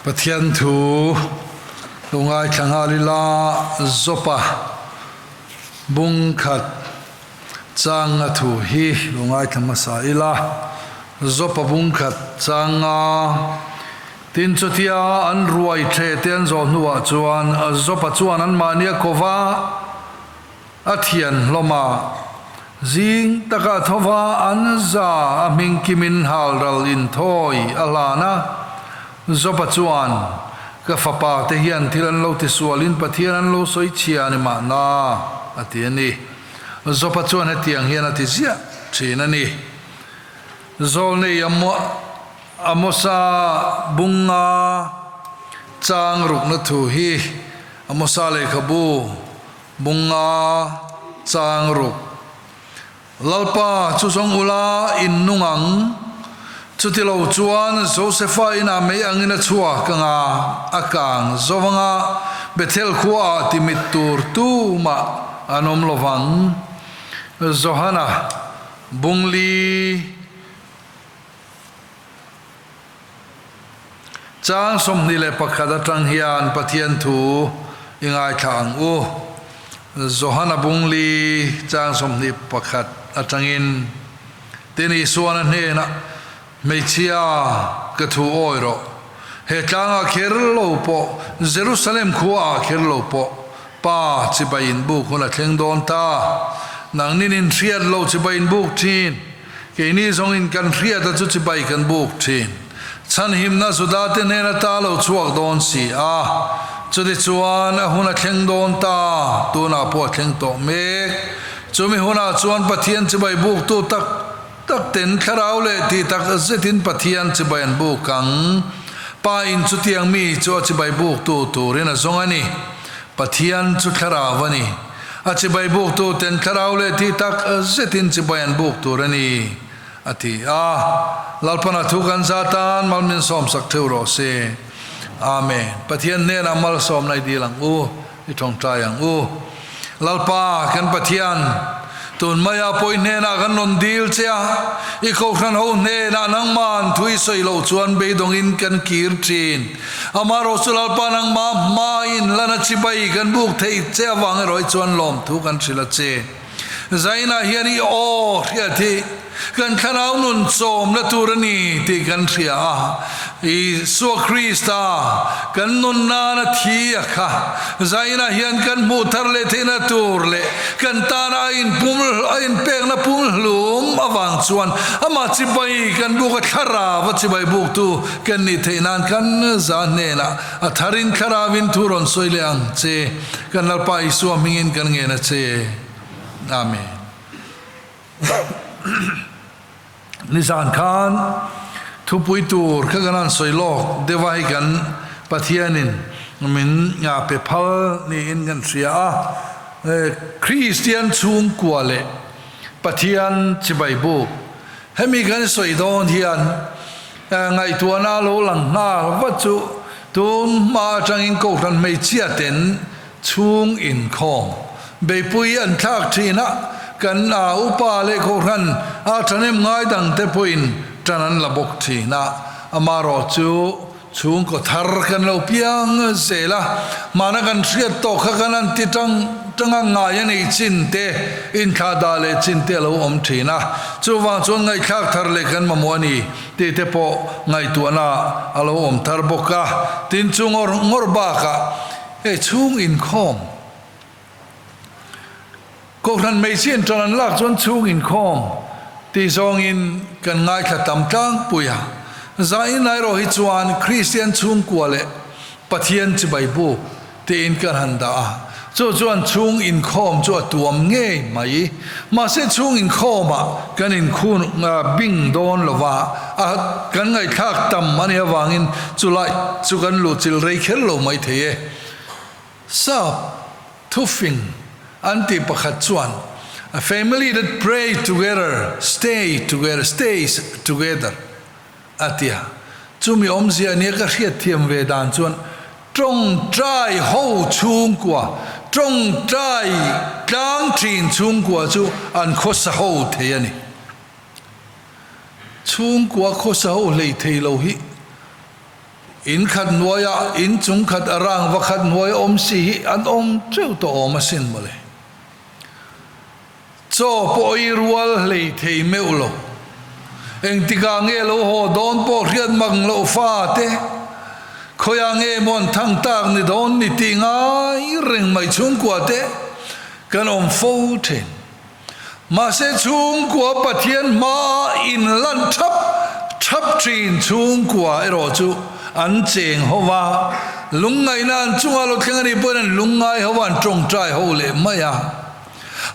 Pathian thu lo ngaithla nghal ila Zopa bung khat changa thu hi lo ngaithla hmasa ila Zopa bung khat changa Tin chutia an ruai the te an zawh hnuah chuan Zopa chuan anmahni a ko va, a thian hlawm a, zing taka tho va an za a hming kimin hal ral inthawi a hlan a. Zopa chuan, Ka fapa te hian thil an lo tisualin Pathian an lo sawi chhia a ni mahna, a ti a ni. Zopa chuan hetiang hian a ti ziah thin a ni. Zawlnei Amosa bunga chang rukna thu hi Amosa lehkhabu bunga chang ruk. Lalpa chu zawng ula in nung ang, chuti lo chuan Josefa inah mei angin a chhuak anga a kang zo anga Bethel khuaah timit tur tumah an awm lovang. Johana Bungli. Chang 21 atang hian Pathian thu i ngaithla ang u. Johana Bungli chang 21 atangin, Tin Isuan a hnenah, Hmeichhia, ka thu awi rawh. He tlangah kher lo pawh, Jerusalem khuaah kher lo pawh, Pa chibai inbuk hun a thleng dawn ta. Nangnin in hriat lo chibai inbuk thin. Keini zawngin kan hriata chu chibai kan buk thin. Chhanhimna Juda te hnen ata lo chhuak dawn si a. Chutichuan a hun a thleng dawn ta, tunah pawh a thleng tawh mek. Chumi hunah chuan Pathian chibai buktu tak tak ten thlarau leh tih tak zetin Pathian chibai an buk ang. Pa in chutiang mi chu a chibai buktu turin a zawng a ni. Pathian chu thlarau a ni. A chibai buktu ten thlarau leh tih tak zetin chibai an buk tur a ni, a ti a. Lalpana thu kan za tan malmin sawmsak theuh rawh se. Amen. Pathian hnenah malsawmna i dil ang u, i tawngtai ang u. Lalpa, kan Pathian, tun maia pawi hnenah kan rawn dil che a, i kohhran ho hnenah nangman thu i sawi loh chuan beidawngin kan kir thin. Amaherawh chu Lalpa nangmah hmain lana chibai kan buk theih che avang erawh hi chuan lawmthu kan hrilh a che. Zainah hian i aw hriat hi kan thlarau nun chawmna tur a ni tih kan hria a, Isua Krista kan nun nana thi a kha Zainah hian kan hmuh thar leh theihna tur leh kan tana a inpum a inpekna pumhlum avang chuan amah chibai kan buk a thlarau a chibai buktu Kan nih theih nan kan za hnenah a tharin thlarauin thu rawn sawi leh ang che. Kan Lalpa Isua hmingin kan ngen a che. Amen. Nizan khan thupui tur kha kan han sawi lawk deuh a, hei kan Pathianin min pe phal niin kan hria a. Kristian chhungkua leh Pathian chibai buk hemi kan sawi dawn hian Ngaihtuahna lo lang nghal vat chu tun hma atangin Kohhran hmeichhia ten chhung inkhawm beipui an thlak thin a, kan upa leh Kohhran a thahnem ngai dangte pawhin tan an la bawk thin a, amaherawh chu Chhungkaw thar kan lo piang zel a, hmana kan hriat tawh kha kan han ti tang tang a, ngai a neih chin te, inthlah dah leh chin te a lo awm thin a, chuvang chuan ngaihthlak thar leh kan mamawh a ni tih te pawh ngaihtuahna a lo awm thar bawk a, tin chu ngawr ngawr bakah hei chhung inkhawm Kohhran hmeichhe in tan an lak chuan chhung inkhawm tih zawngin kan ngaithla tam tlangpui a. Zain erawh hi chuan Kristian chhungkua leh Pathian chibai buk tiin kan han dah a, chu chuan chhung inkhawm chu a tuam ngei mai. Mahse chhung inkhawmah kan inkhun bing dawn lo va, a kan ngaihthlak tam a nih avangin chulai chu kan luhchilh rei kher lo mai thei e. Sap thufing an tih pakhat chuan, A family that pray together stay together, stays together a ti a. Chumi awmzia nia ka hriatthiam ve dan chuan tawngtai ho chhungkua, tawngtai tlang thin chhungkua chu an khawsa ho thei a ni. Chhungkua khawsa ho hlei thei lo hi. In khat hnuaia in chung khat a rangva khat hnuai awm si hi an awm teuh tawh awm asin mawle. Chaw pawh i rual hlei thei meuh lo. Engtikah nge lo haw dawn pawh hriat mak loh fa te, khawiah nge maw an thang tak ni dawn ni tih ngai reng mai chhungkua te kan awm fo thin. Mahse chhungkua Pathian hmaa inlan thap thap thin chhungkua erawh chu an cheng ho va, lungngaihna an chungah lo thleng a nih pawhin an lungngai ho va, an tawngtai ho leh mai a.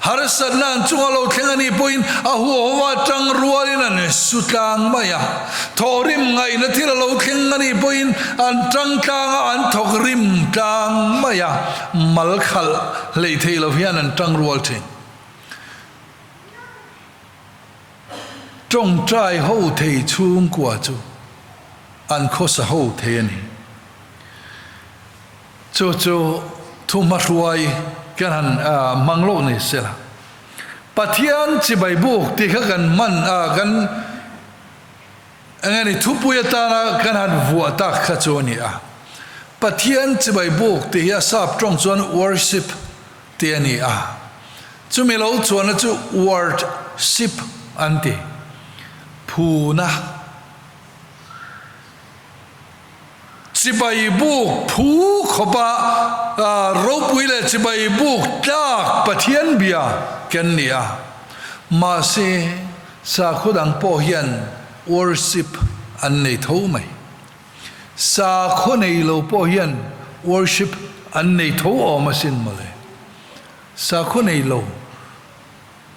Harsatna an chunga lo thleng a nih pawhin a huahova tang rualin an su tlang mai a. Thawhrim ngaihna thil a lo thleng a nih pawhin an tang tlang a, an thawk rim tlang mai a, mal khalh hleih theih lo hian an tang rual thin. Tawngtai ho thei chhungkua chu an khawsa ho thei a ni. Chu chu thu hmahruai kan han hmang loh ni se la. Pathian chibai buk tih kha kan hman a, kan eng nge ni thupui atana kan han vuah tak kha chu a ni a. Pathian chibai buk tih hi a sap tawng chuan worship tih a ni a. Chumi lo chuanna chu word-ship an ti. Phuna. Chibai buk phu khawpa ropui leh chibai buk tlak Pathian bia ken ni a. Mahse, sakhaw dang pawh hian worship an nei tho mai. Sakhaw nei lo pawh hian worship an nei tho awm asin mawle. Sakhaw nei lo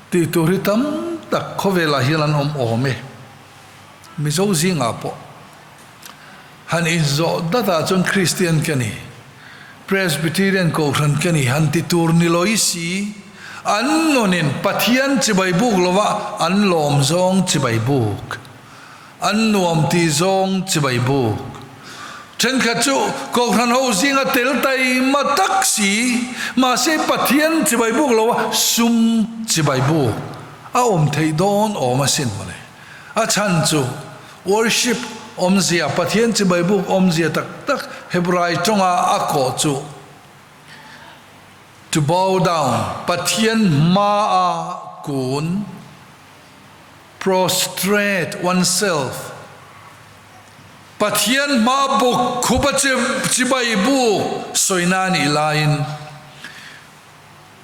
tih tur hi tam tak khawvelah hian an awm awm e. Mizo zingah pawh. Han inzawh datah chuan Kristian ka ni, Presbyterian Kohhran ka ni han ti tur ni loi si, an nunin Pathian chibai buk lova an lawm zawng chibai buk, an nuam ti zawng chibai buk. Thenkhat chu Kohhran ho zinga tel taima tak si, mahse Pathian chibai buk lova sum chibai buk a awm theih dawn awm asin mawle. A chhan chu Worship awmzia, Pathian chibai buk awmzia tak tak Hebrai tawnga a kawh chu to bow down, Pathian hmaa kun, prostrate oneself, Pathian hmaa buk khupa chibai buk sawina nih laiin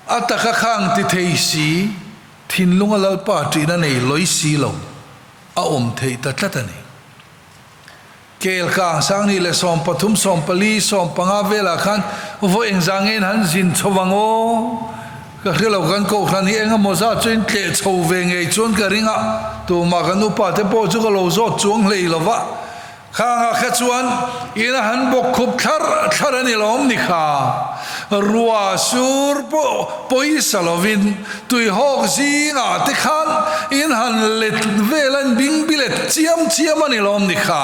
a taka khang ti thei si, thinlunga Lalpa ṭihna nei lawi si lo. a awm theih ta tlat a ni. Kel kang Sangni leh 13, 14, 15 velah khan vawi engzah ngein han zin chho vang aw? Ka hre lo, kan kohhran hi eng emaw zat chu in tleh chho ve ngei chuan ka ring a, tumah kan upa te pawh chu ka lo zawt chuang hlei lo va. Khangah kha chuan in a han bawk khup thlar thlar a ni lawm ni kha. Ruah sur pawh pawisa lovin tuihawk zingah te khan in han let vel a, in bingbi let chiam chiam a ni lawm ni kha.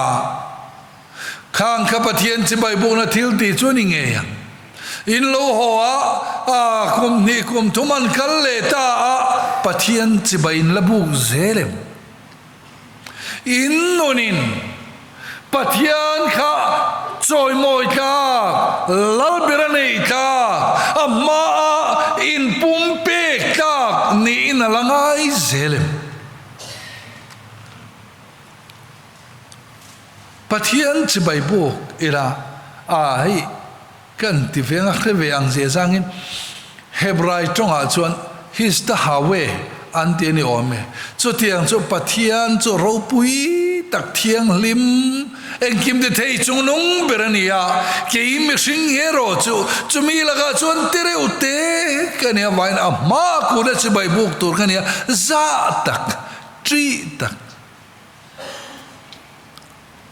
Khang kha Pathian chibai bukna thil tih chu a ni ngei ang. In lo haw a, a kum hnih kum thum an kal leh ta a, Pathian chibai in la buk zel em? In nunin Pathian kha chawimawi tlak, lalber a nei tlak, a hmaa inpumpek tlak niin a la ngai zel em? Pathian chibai buk ila a hei kan ti veng a hre ve ang zia zangin Hebrai tawngah chuan Histahaweh an ti a ni awm e. Chutiang chu Pathian chu ropui tak thianghlim engkim ti thei chung nung ber a ni a, kei mihring erawh chu chumi lakah chuan ti reuh te ka ni avangin a hma kuna chibai buk tur ka ni a, zah tak, ṭih tak.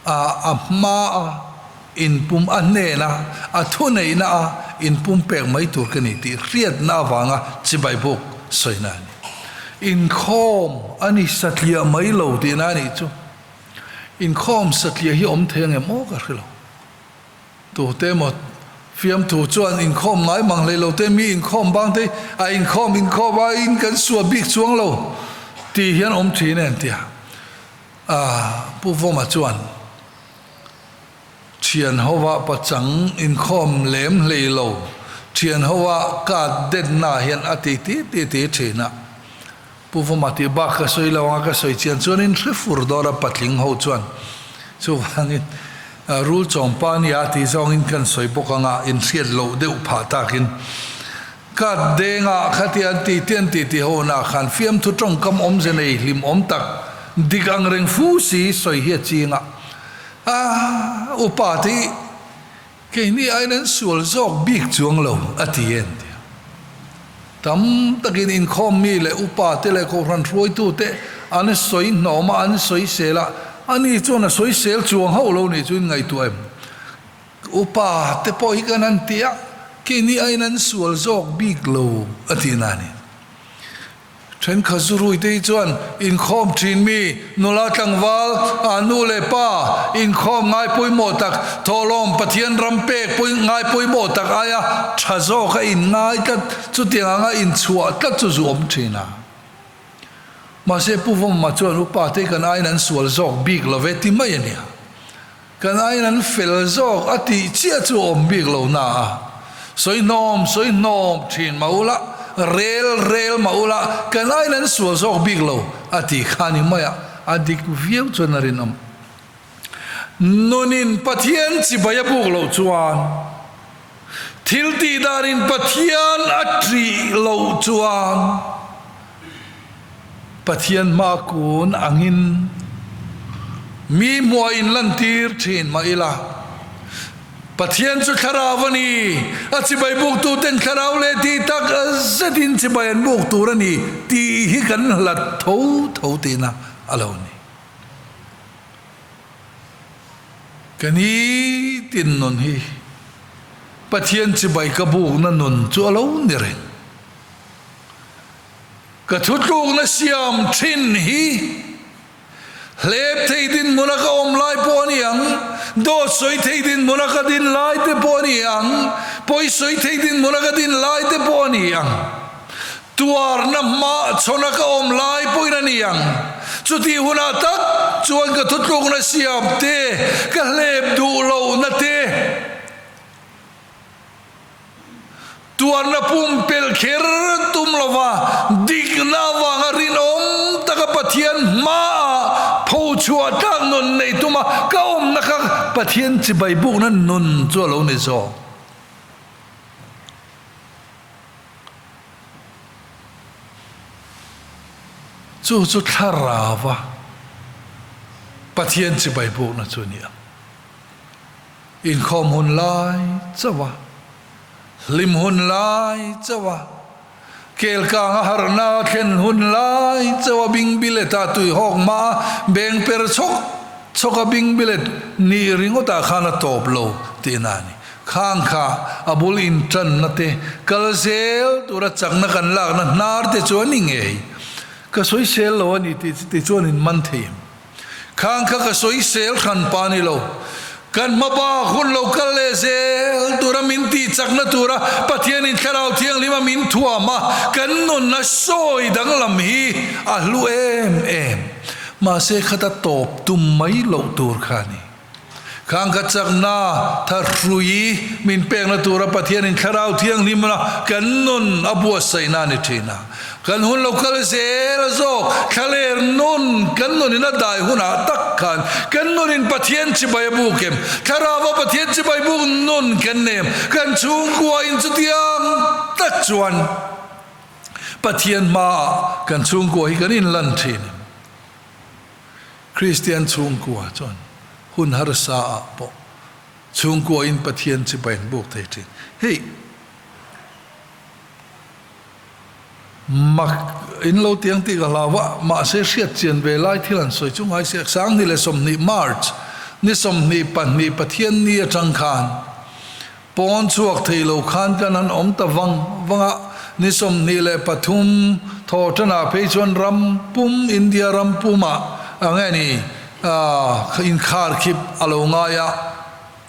A a hma a inpum a hnena a thuneihna a inpum pek mai tur ka ni tih hriatna avanga chibai buk sawina a ni. Inkhawm a ni satliah mai lo tihna a nih chu. Inkhawm satliah hi awm thei angem aw ka hre lo. Tute emaw fiamthu chuan inkhawm ngai mang hlei lo te, mi inkhawm bang te a inkhawm inkhawm a in kan suah bik chuang lo tih hian awm thin e an ti a. Pu Vawma chuan Thian hova pachang inkhawm lem hlei lo, thian hova card denna hian a ti ti ti ti thin a. Pu Vawma tih bak ka sawi lo anga ka sawi chian chuan in hre fur dawr a patling ho chuan chuvangin rul chawmpa nia tih zawngin kan sawi bawk anga in hriat loh deuh phah takin card denga khatia an ti ti an ti ti ho na khan fiamthu tawngkam awmze nei hlim awm tak dik ang reng fu si sawi hi a ching a. A upa te hi keini aiin an sual zawk bik chuang lo a ti en tia. Tam takin inkhawm mi leh upa te leh kohhran hruaitu te an sawi hnawm a, an sawi sel a, ani chuan a sawi sel chuang hauh lo nih chu in ngaihtuah em? Upa te pawh hi kan han ti a, keini aiin an sual zawk bik lo a tih na a ni. Thenkhat zurui te hi chuan inkhawm thin mi, nula tlangval, a nu leh pa inkhawm ngai pawimawh tak, thawhlawm Pathian ram pek pawih ngai pawimawh tak aia tha zawk a inngai tlat, chutiang anga inchhuah tlat chu zu awm thin a. Mahse Pu Vawmma chuan upa te kan aiin an sual zawk bik lo ve ti mai a nia. Kan aiin an fel zawk a tih chiah chu a awm bik lo na a, sawi hnawm sawi hnawm thin mah ula, rel rel mah ula, kan aiin an sual zawk bik lo a tih kha ni mai a, a dik viau chuan a rinawm. Nunin Pathian chibai a buk loh chuan, thil tih danin Pathian a ṭih loh chuan, Pathian hma kun angin mi hmuah in lantir thin mah ila, Pathian chu thlarau a ni, a chibai buktuten thlarau leh tih tak zetin chibai an buk tur a ni tih hi kan hlat tho tho tihna a lo ni. Ka nitin nun hi Pathian chibai ka bukna nun chu a lo ni reng. Ka thutlukna siam thin hi hlep thei dinhmuna ka awm lai pawh a ni ang, dawt sawi thei dinhmuna ka din lai te pawh a ni ang, pawi sawi thei dinhmuna ka din lai te pawh a ni ang, tuarna hma chhawna ka awm lai pawhin a ni ang. Chutih hunah tak chuan ka thutlukna siam te, ka hlep duh lohna te, Tuarna pumpelh kher tum lova dikna avanga rinawm taka Pathian hmaah pho chhuah tlak nun nei tuma ka awmna kha Pathian chibai bukna nun chu a lo ni zawk. Chu chu thlarauva Pathian chibai bukna chu a ni ang. Inkhawm hun lai chauh a, hlim hun lai chauh a, kelkang a harhna thlen hun lai chauh a bingbilet a tuihawk hma a beng per chhawk chhawk a bingbilet nih ringawtah khan a tawp lo tihna a ni. Khang kha a bul intanna te, kal zel tura chakna kan lakna hnar te chu a ni ngei. Ka sawisel lo a ni tih chuan in man thei em? Khang kha ka sawisel hran pa ni lo. Kan hmabak hun lo kal leh zel tura min tih chakna tura Pathianin Thlarau Thianghlima min thuam a, kan nunna sawi danglam hi a hlu em em. Mahse khata tawp tum mai loh tur kha a ni. Khang kha chakna thahrui min pekna tura Pathianin Thlarau Thianghlimna kan nun a buatsaihna a ni thin a. Kan hun lo kal zel zawk, thlaler nun kan nunin a dai hunah tak khan kan nunin Pathian chibai a buk em? Thlarauva Pathian chibai buk nun kan nem? Kan chhungkua in chutiang tak chuan Pathian hmaah kan chhungkua hi kan inlan thin em? Kristian chhungkua chuan hun harsa ah pawh chhungkua in Pathian chibai an buk thei thin. Hei mak in lo tiang tih ka hlau a, mahse hriat chian ve lai thil an sawi chu ngai siak. 2020 March ni 22 Pathian ni atang khan Pawn chhuak thei lo khan kan han awm ta vang vang a, ni 23 thaw tanah phei chuan ram pum, India ram pumah a nge ni inkharkhip a lo ngai a,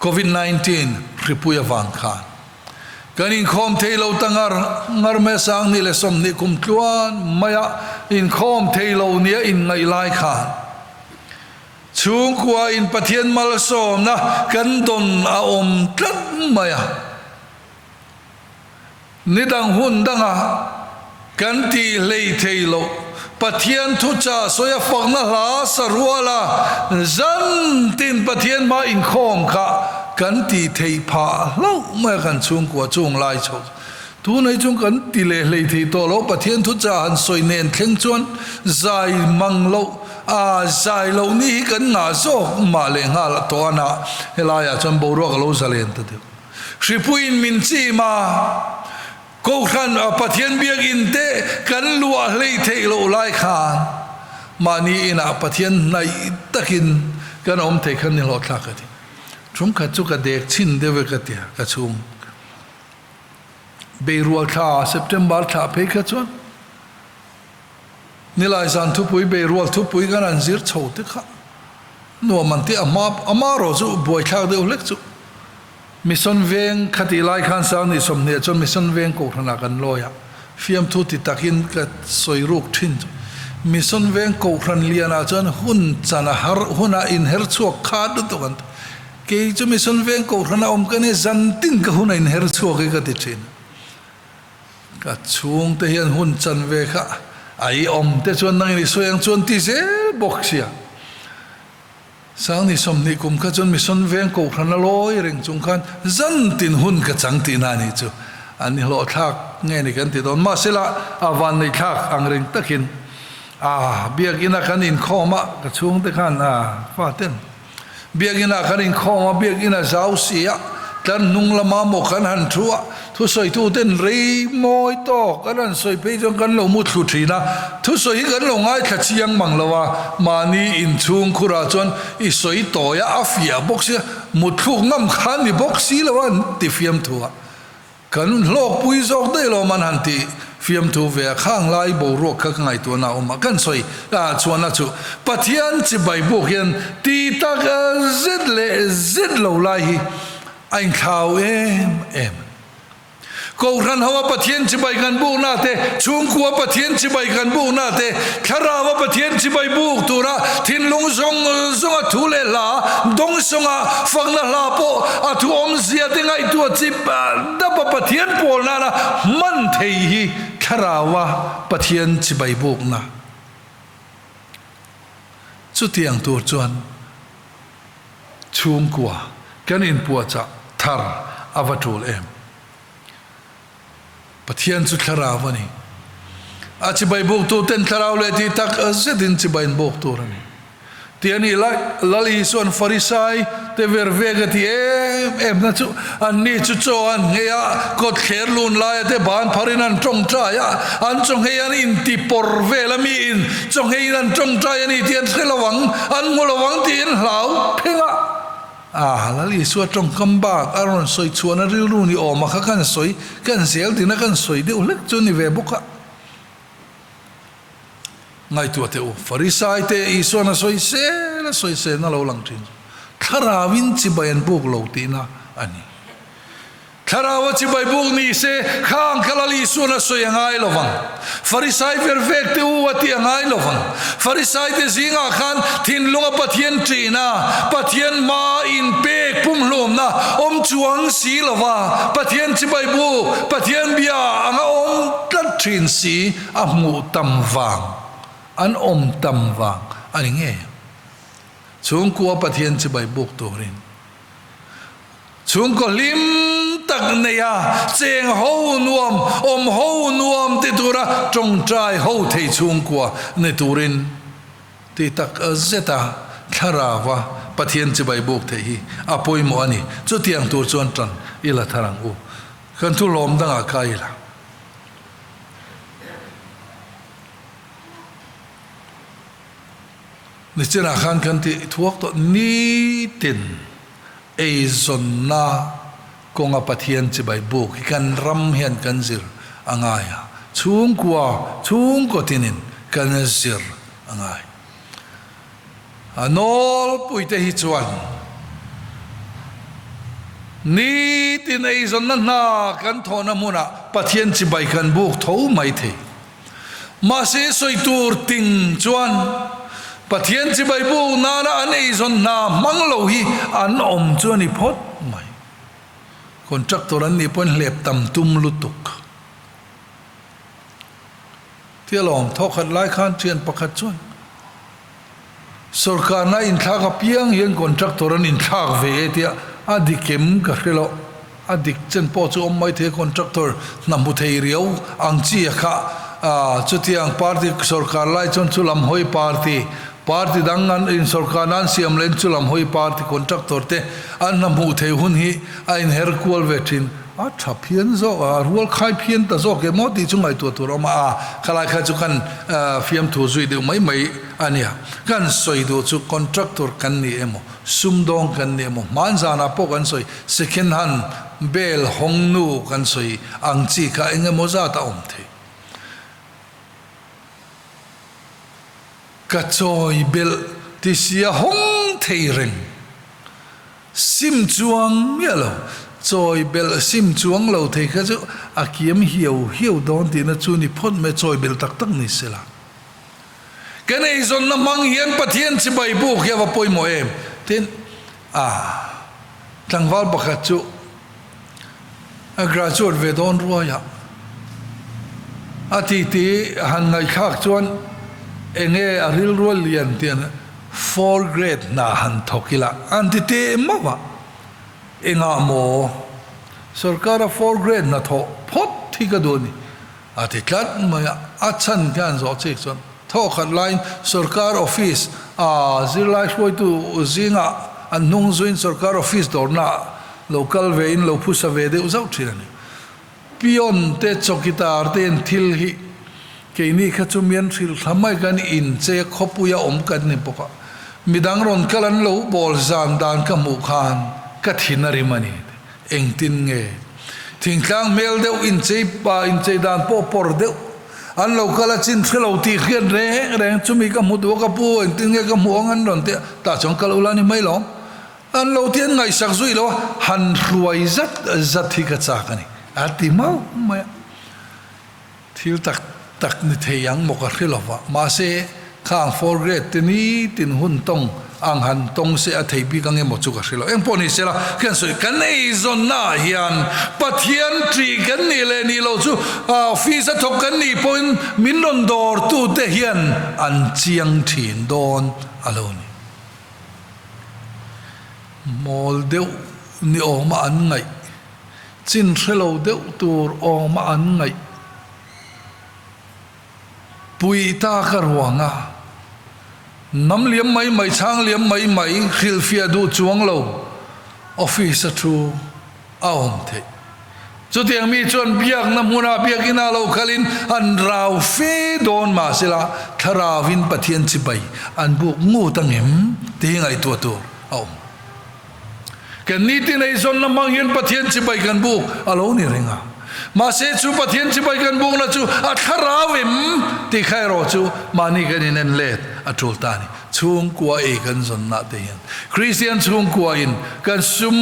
Covid 19 hripui avang khan kan inkhawm thei lo ta ngar ngar mai a, 2020 kum tluan maia inkhawm thei lo nia inngaih lai khan. Chhungkua in Pathian malsawmna kan dawn a awm tlat mai a. Ni dang hun danga kan tih hlei thei loh Pathian thuchah sawi a fakna hla sa rual a, zan tin Pathian hma inkhawm kha kan tih theih phah hlauh mai a kan chhungkua chung lai chho. Tunei chung kan ti leh hlei thei tawh lo Pathian thuchah han sawi nen thleng chuan zai mang loh a zai loh ni hi kan ngah zawk mah leh nghal tawh a nah helaiah chuan boruak a lo zalen ta deuh. Hripuiin min chim a, Kohhran a Pathian biakinn te kan luah hleih theih loh lai khan mahni inah Pathian hnaih takin kan awm thei khan ni hlawhthlak ka ti. Thumkhat chu ka dek chhin deuh e ka ti a, ka chhung Beirual thla September thla phei kha chuan Nilai zan thupui Beirual thupui kan han zir chho te kha nuam an ti a hma ama erawh chu buaithlak deuh hlek chu Mission veng kha tih lai khan Sangni 20 chuan Mission veng kohhranah kan lawi a, fiamthu ti takin ka sawi ruk thin chu Mission veng kohhran lianah chuan hun chan a har hunah inher chhuak khat lutuk an ti. Kei chu Mission veng kohhran a awm ka nia zan tin ka hun a inher chhuak hi ka ti thin. Ka chhungte hian hun chan ve kha a i awm te chuan nangin i sawi ang chuan ti zel bawk sia. Sangni 20 kum kha chuan Mission veng kohhran a lawi reng chung khan zan tin hun ka chang tihna a nih chu. An i hlawhthlak nge ni kan ti dawn. Mahsela a vanneihthlak ang reng takin a biakina kan inkhawm a, ka chhungte khan a faten Biakinn ah kan inkhawm a, biakinn a zau si a, tlar hnung lama maw kan han thu a, thusawitu ten rei mawi tawk an han sawi phei chuan kan lo mu thlu thin a, thusawi hi kan lo ngaithla chiang mang lo a, mahni inchhung khurah chuan i sawi tawi a, a fiah bawk sia, mutthluk ngam kha ni bawk si lo a an ti fiamthu a. Kan hlawkpui zawk daih lo man han tih fiamthu ve a, khang lai boruak kha ka ngaihtuahna a awm a, kan sawi ah chuan a chu Pathian chibai buk hian ti tak zet leh zet lo lai hi a inthlau em em. Kohhran ho a Pathian chibai kan bukna te, chhungkua Pathian chibai kan bukna te, Thlarau a Pathian chibai buk tura thinlung zawng zawng a thu leh hla dawngsawng a fakna hla pawh a thu awmzia te ngaihtuah chip dap a Pathian pawl nana hman thei hi Thlarau a Pathian chibai bukna chutiang tur chuan chhungkua kan inpuahchah thar a va tul em. Pathian chu thlarau a ni. A chibai buktu ten thlarau leh tih tak zetin chibai an buk tur a ni. Ti a nih lai, Lal Isua'n Farisai te ver vek a ti em em na chu anni chu chaw an nghei a, kawt thler lun laia te ban pharin an tawngtai a, an chaw nghei an inti pawr vel a miin chaw ngheiin an tawngtai a ni tih an hre lo ang, an hmu lo ang tiin hlau pheng a. A, Lal Isua tawngkam bak a rawn sawi chhuahna rilru ni awm a kha kan sawi, kan zel dina kan sawi deuh hlek chu ni ve bawk a. Ngaihtuah teh u, Farisai te Isua'n a sawi sel a sawi selna lo lang thin chu thlarauin chibai an buk lo tihna a ni. Thlarau a chibai buk ni se, khang kha Lal Isua'n a sawi a ngai lo vang. Farisai ver vek te u a tih a ngai lo vang. Farisai te zingah khan thinlunga Pathian ṭihna, Pathian hma inpek pumhlumna awm chuang si lo va, Pathian chibai buk, Pathian bia anga awm tlat ṭhin si a hmuh tam vang, an awm tam vang a ni ngei ang. Chhungkua Pathian chibai buk turin. Chhungkaw hlim tak neia cheng ho nuam, awm ho nuam ti tura tawngtai ho thei chhungkua ni turin ti tak zeta thlarauva Pathian chibai buk theih hi a pawimawh a ni. Chutiang tur chuan tan i la thar ang u. Kan thu lawm dangah ka i la. Nichinah khan kan tih thuak tawh nitin eizawnna kawnga Pathian chibai buk hi kan ram hian kan zir a ngai a, chhungkua chhungkaw tinin kan zir a ngai. A nawlpuite hi chuan nitin eizawnna hna kan thawhna hmunah Pathian chibai kan buk tho mai thei. Mahse sawi tur ting chuan. Pathian chibai buk nana an eizawn hna hmang lo hi an awm chu a ni phawt mai. Contractor an nih pawhin hlep tam tum lutuk. Tia lawm thawkhat lai khan thian pakhat chuan Sorkarna inthlak apiang hian contractor an inthlak ve e tia a dik em ka hre loh. A dik chen pawh chu awm mai thei contractor hna hmu thei riau ang chi a kha chutiang party sorkar lai chuan chu lam hawi party party dang an in sorkarna an siam leh in chu lam hawi party contractor te an hna hmuh thei hun hi a inher kual ve thin. A tha phian zawk a, a rual khai phian ta zawk em aw tih chu ngaihtuah tur a awm a, a khalai kha chu kan fiamthu zui deuh mai mai a nia. Kan sawi duh chu contractor kan ni emaw, sumdawng kan ni emaw, hmanzanah pawh kan sawi second hand bel hawng nu kan sawi ang chi kha eng emaw zat a awm thei. Ka chawi belh ti sia hawng thei reng. Sim chuang miah lo, chawi belh sim chuang lo thei kha chu a kiam hiau hiau dawn tihna chu ni phawt mai, chawi belh tak tak ni se la. Kan eizawnna hmang hian Pathian chibai buk hi a va pawimawh em? Tin, a tlangval pakhat chu a graduate ve dawn ruaiah a titi han ngaihthlak chuan enge a rilrual lian tian Four grade hna han thawk ila an ti teh mauh a, engah maw sorkara four grade hna thawh phawt hi ka duh a ni a ti tlat mai a, a chhan kha an zawh chik chuan thawkhat laiin sorkar office a zirlai hruaitu zingah an hnung zuiin sorkar office dawrna ah lo kal ve in lo phusa ve deuh zauh thin a ni. Pion te chawkitar te in thil hi keini kha chu mian hrilh thla mai kan inche khawpuia awm kan ni bawk a, midang rawn kal an lo bawl zan dan ka hmuh khan ka thin a rim a ni. Engtin nge thingtlang hmel deuh inchei pa inchei dan pawh pawr deuh an lo kal a chin hre lo tih hriat reng reng chumi ka hmu duh a ka pu engtin nge ka hmuh ang an rawn ti a, tah chuan kal ula ni mai lawm. An lo ti an ngaihsak zui lo a, han hruai zat zat hi ka chak a ni, a ti mauh mai a. Thil tak tak ni thei ang maw ka hre lo va, mahse khang four grade te nitin hun tawng ang han tawng se a thei bik ang emaw chu ka hre lo. Engpawh ni sela, khian sawi kan eizawnna ah hian Pathian ṭih kan nih leh nih loh chu office a thawk kan nih pawhin min rawn dawrtute hian an chiang ṭhin dawn a lo ni. Mawl deuh ni awma an ngaih, chin hre lo deuh tur awma an ngaih pui ta ka ruang a, nam liam mai mai, chhang liam mai mai, hrilhfiah duh chuang lo office a thu a awm theih. Chutiang mi chuan biakna hmunah biakina lo kalin an rau fe dawn mahsela thlarauvin Pathian chibai an buk ngut angem tih hi ngaihtuah tur a awm. Kan nitin eizawnna hmang hian Pathian chibai kan buk a lo ni reng a. Mahse chu Pathian chibai kan bukna chu a thlarau em tih kha erawh chu mahni kan inen let a tul ta a ni. Chhungkua ei kan zawnna te hian Kristian chhungkua in kan sum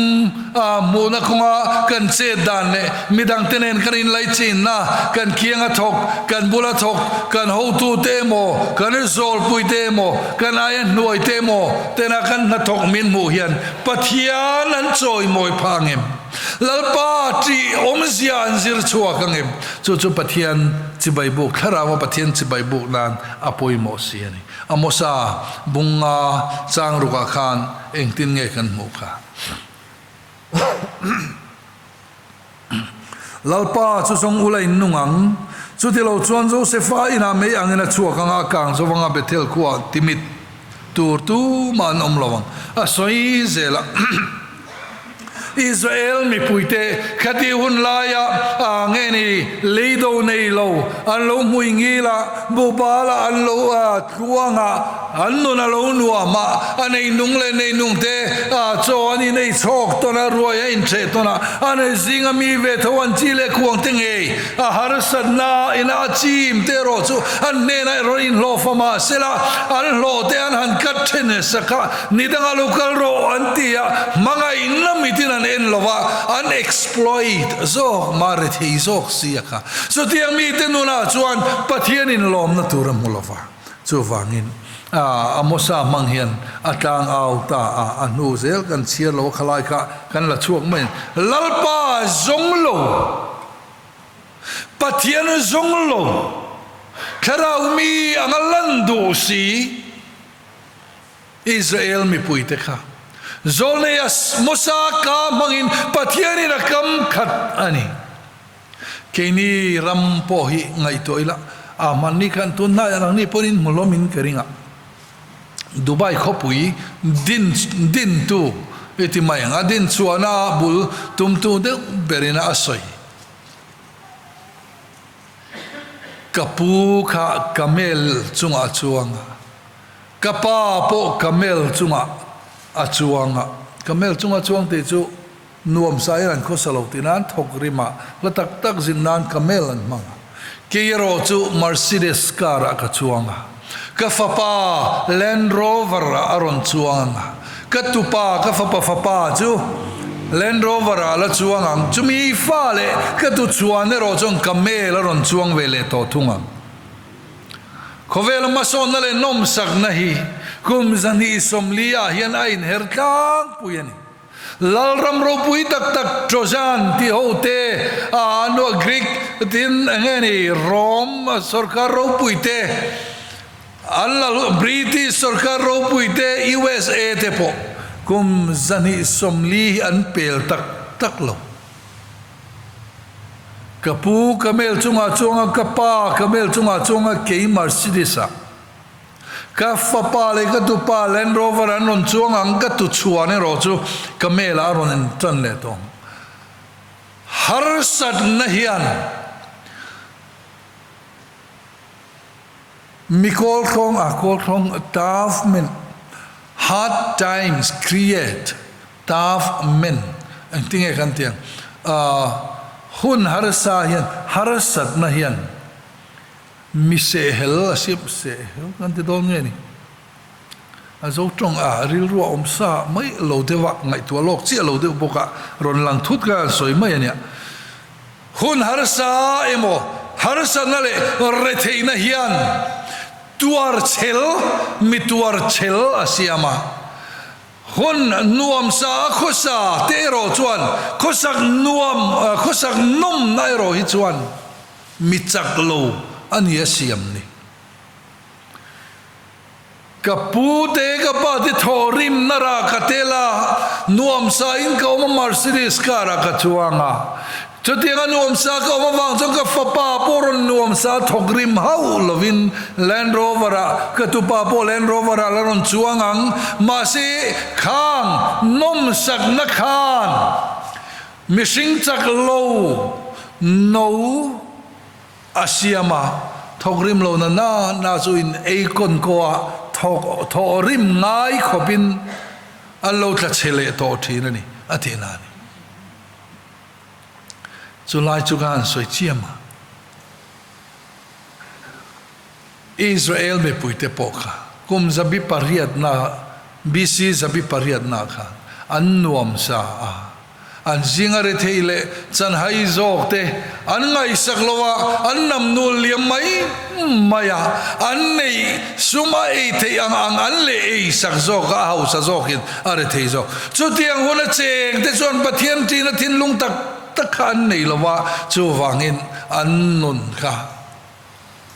a hmuhna kawnga kan chet dan leh midangte nen kan inlaichinna, kan kianga thawk, kan bula thawk, kan hotute emaw, kan zawlpuite emaw, kan aia hnuaite emaw tena kan hnathawk min hmuh hian Pathian an chawimawi phah ang em? Lalpa tih awmzia an zir chhuak ang em? Chu chu Pathian chibai buk, Thlarau a Pathian chibai buk nan a pawimawh si a ni. Amosa bunga chang rukah khan engtin nge kan hmuh kha? Lalpa chu zawng ula in nung ang, chutilo chuan Josefa inah mei angin a chhuak ang a, kang zawanga Bethel khuaah timit tur tumah an awm lo ang, a sawi zel a. Israel mipuite khati hun laia a nge ni leido nei lo an lo hmui ngil a, bubala an lo tluang a, an nun a lo nuam a, a nei nung leh nei nung te chaw an inei chhawk tawn a, ruai a incheh tawn a, a nei zinga mi ve tho an chi leh kuang te ngei a harsatna ina a chim te erawh chu an hnenah erawh inhlawh fa mah sela an hlawh te an han kat then sak a. Ni danga lo kal rawh an ti a, hmangaihna mitin an en lo a, an exploit zawk mah rethei zawk si a kha. Chutiang mite nunah chuan Pathianin lawmna tur a hmu lo va. Chuvangin. Amosa hmang hian a tlang au ta a, a hnu zel kan chhiar lo a khalai kha kan la chhuak mai a ni. Lalpa zawng lo, Pathian zawng lo, thlarau mi anga lan duh si Israel mipuite kha Zawlnei Amosa ka hmangin Pathianin a kam khat a ni. Keini ram pawh hi ngaihtuah ila, a hmanni khan tun hnaiah nangni pawhin hmu hlawmin ka ring a, Dubai khawpui din dintu i ti mai ang, a din chhuahna bul tumtu deuh berin a sawi. Ka pu kha camel chungah a chuang a, ka pa pawh camel chungah a chuang a, camel chunga chuang tih chu Nuam sa in an khawsa lo tih nan thawk rim ah hla tak tak zin nan camel an hmang a. Kei erawh chu Mercedes car ah ka chuang a. Ka fapa Land Rover ah a rawn chuang ang a. Ka tupa, ka fapa fapa chu Land Rover ah a la chuang ang. Chumi fa leh ka tuchhuan erawh chuan camel a rawn chuang ve leh tawh thung ang. Khawvela hmasawnna leh nawmsakna hi kum 240 ah hian a inher tlangpui a ni. Lalram ropui tak tak Trojan tih ho te, a anua Greek tin eng nge ni Rome sorkar ropui te, an lal British sorkar ropui te, USA te pawh kum 240 hi an pel tak tak lo. Ka pu camel chungah chuanga ka pa camel chungah chuanga kei Mercedes ah. Ka fapa leh ka tupa Land Rover an rawn chuang ang, ka tuchhuan erawh chu ka mail ah a rawn in tan leh tawh ang. Harsatna hian mi kawlthlawng a kawlthlawng tough men, hard times create tough men engtinge kan tih ang, hun harsa hian harsatna hian Mi sehhel a siam sehhel kan ti dawn nge ni? A zo tawng a rilru a awm sa mai lo deuh a, ngaihtuah lawk chiah lo deuh bawk a, rawn lang thut kha an sawi mai a nia. Hun harsa emaw harsatna leh retheihna hian tuarchhel mi tuarchhel a siam a, hun nuam sa a khawsa te erawh chuan khawsak nuam khawsak nawmna erawh hi chuan Mi chak lo a ni a siam ni. Ka pu te ka pa te thaw rim na ra ka tel a, nuam sa in ka awm a Mercedes car ah ka chuang a. Chutiang a nuam sa ka awm avang chuan ka fapa pawh rawn nuam sa thawk rim hauh lovin Land Rover ah ka tupa pawh Land Rover ah la rawn chuang ang. Mahse khang nawmsakna khan Mihring chak lo no a siam a, thawk rim lo na na na chu in ei kawn kaw a thawk thawh rim ngai khawp in an lo tla chhe leh tawh thin a ni, a tih na a ni. Chu lai chu ka han sawi chiam a, Israel mipuite pawh kha kum 800 na BC 800 na khan an nuam sa a, An zinga rethei leh chanhai zawk te an ngaihsak lo a, an nam nul liam mai mai a, an neih sum a ei theih ang ang an leh ei sak zawk a, a hausa zawkin a rethei zawk. Chutiang huna cheng te chuan Pathian ṭina thinlung tak tak kha an nei lo a, chuvangin an nun kha.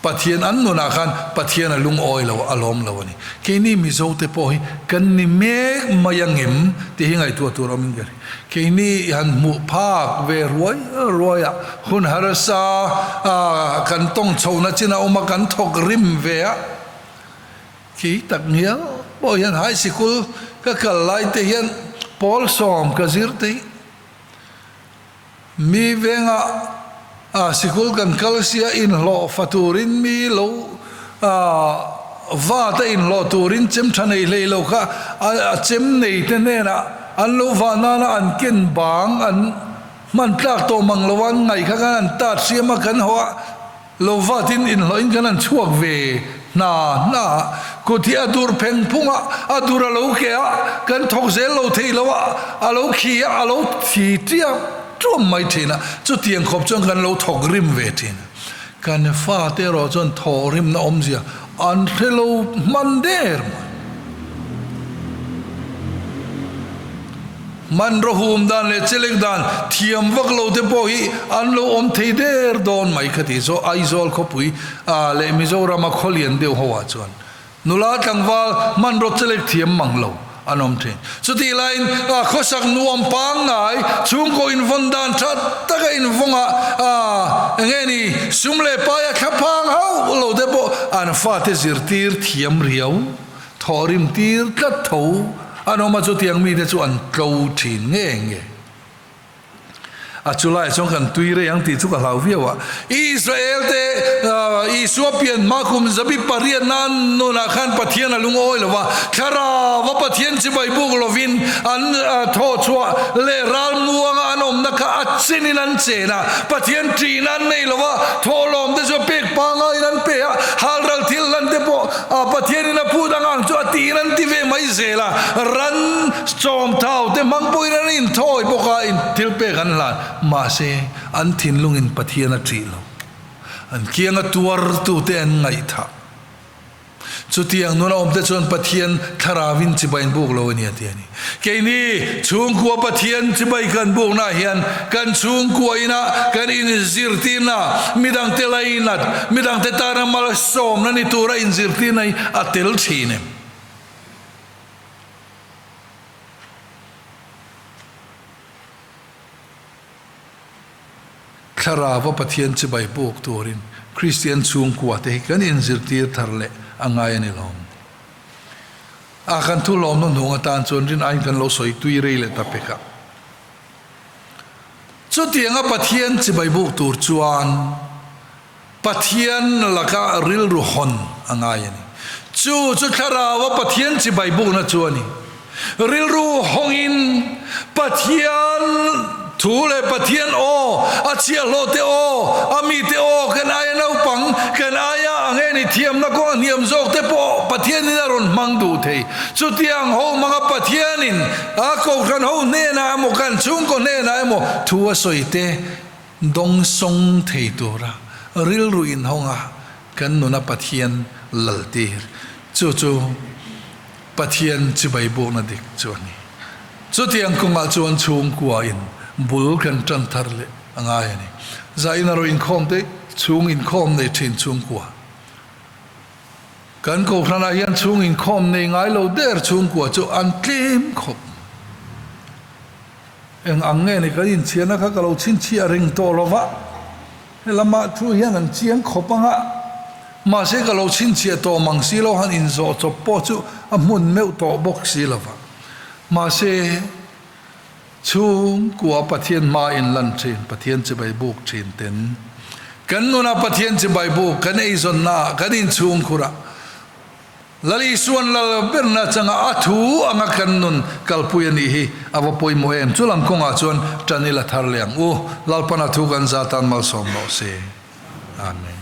Pathian an nunah khan Pathian a lungawi lo, a lawm lo a ni. Keini Mizo te pawh hi kan ni mek mai angem tih hi ngaihtuah tur awmin ka ring. Keini han hmuh phak ve ruai ruai a, hun harsa kan tawng chhohna chin a awm a, kan thawk rim ve a. Khi tak ngial pawh hian high sikul ka kal lai te hian pawl sawm ka zir te hi Mi vengah a sikul kan kal sia inhlawh fa turin mi lo vat a inhlawh turin chem tha nei hlei lo kha a chem nei te hnenah an lo vah nana an ken bang an hman tlak tawh mang lo a an ngaih kha khan an tat hriam a kan haw a Lo vatin inhlawhin kan han chhuak ve hna hna a, kut hi a dur pheng phung a, a dur a lo ke a, kan thawk zel lo theih lo a, a lo khi a, a lo thi tiam tuam mai thin a, chutiang khawp chuan kan lo thawk rim ve thin. Kan fate erawh chuan thawh rimna awmzia an hre lo hman der mai. Hmanraw hum dan leh chelek dan thiam vak lo te pawh hi an lo awm thei der dawn mai ka ti. Zo Aizawl khawpui leh Mizorama khawlian deuh ho ah chuan Nula tlangval hmanraw chelek thiam mang lo an awm thin. Chutih laiin khawsak nuam pangngai, chhungkaw invawn dan tha taka invawngah enge ni sum leh paia thlaphang hauh lo te pawh an fate zirtir thiam riau, thawhrim tir tlat tho an awm a, chutiang mite chu an tlo thin nge nge. A chu lai chuan kan tui rei ang tih chu ka hlau viau a. Israel te Isua pian hma kum zabi pariat nan nunah khan Pathian a lungawi lo va, thlarau a Pathian chibai buk lovin an thawhchhuah leh ral muanga an awmna kha a chinin an chen a, Pathian ṭihna an nei lo va, thawhlawm te chu a pek pangaiin an pe a, halral thil hlan te pawh Pathianin a phut ang ang chu a tiin an ti ve mai zel a, ran Chawm thau te hmang pawhin an inthawi bawk a, in thil pek an hlan. Mahse, an thinlungin Pathian a ṭih lo. An kianga tuartute an ngaihthah. Chutiang nuna awmte chuan Pathian thlarauin chibai an buk lo a ni a ti a ni. Keini chhungkua Pathian chibai kan buknaah hian kan chhungkua inah kan inzirtirna, midangte lainat, midangte tana malsawmna ni tura inzirtirna hi a tel ṭhin em? Thlarauva Pathian chibai puk turin Kristian chhungkua te hi kan inzirtir thar leh a ngai a ni lawm. A kan thu lawmna hnung atan chuan rin aiin kan lo sawi tui rei leh ta pek a. Chutianga Pathian chibai buk tur chuan Pathian laka rilru hawn a ngai a ni. Chu chu Thlaraua Pathian chibai bukna chu a ni. Rilru hawngin Pathian thu leh Pathian aw, a chhiahhlawh te aw, a mite aw, kan aia naupang, kan aia a nge ni thiamna kawng a hniam zawk te pawh Pathianin a rawn hmang duh thei. Chutiang ho hmanga Pathianin a kohhran ho hnenah emaw kan chhungkaw hnenah emaw thu a sawi te Dawngsawng thei tura rilru inhawnga kan nuna Pathian laltir chu chu Pathian chibai bukna dik chu a ni. Chutiang kawngah chuan chhungkuain bul kan tan thar leh a ngai a ni. Zain a raw inkhawm te chhung inkhawm nei thin chhungkua. Kan kohhranah hian chhung inkhawm nei ngai lo der chhungkua chu an tlem khawp. Eng ang nge ni kan inchhiarna kha ka lo chhinchhiah ring tawh lo va, helamah thu hian an chiang khawp ang a, mahse ka lo chhinchhiah tawh mang si lo han inzawh chawp pawh chu a hmun meuh tawh bawk si lo va. Mahse, chhungkua Pathian hma inlan thin, Pathian chibai buk thin ten kan nunah Pathian chibai buk kan eizawnnaah kan inchhungkhurah, Lal Isuan lal berna changa a thu anga kan nun kalpui a nih hi a va pawimawh em? Chu lam kawngah chuan ṭan ila thar leh ang u. Lalpana thu kan za tan malsawm rawh se. Amen.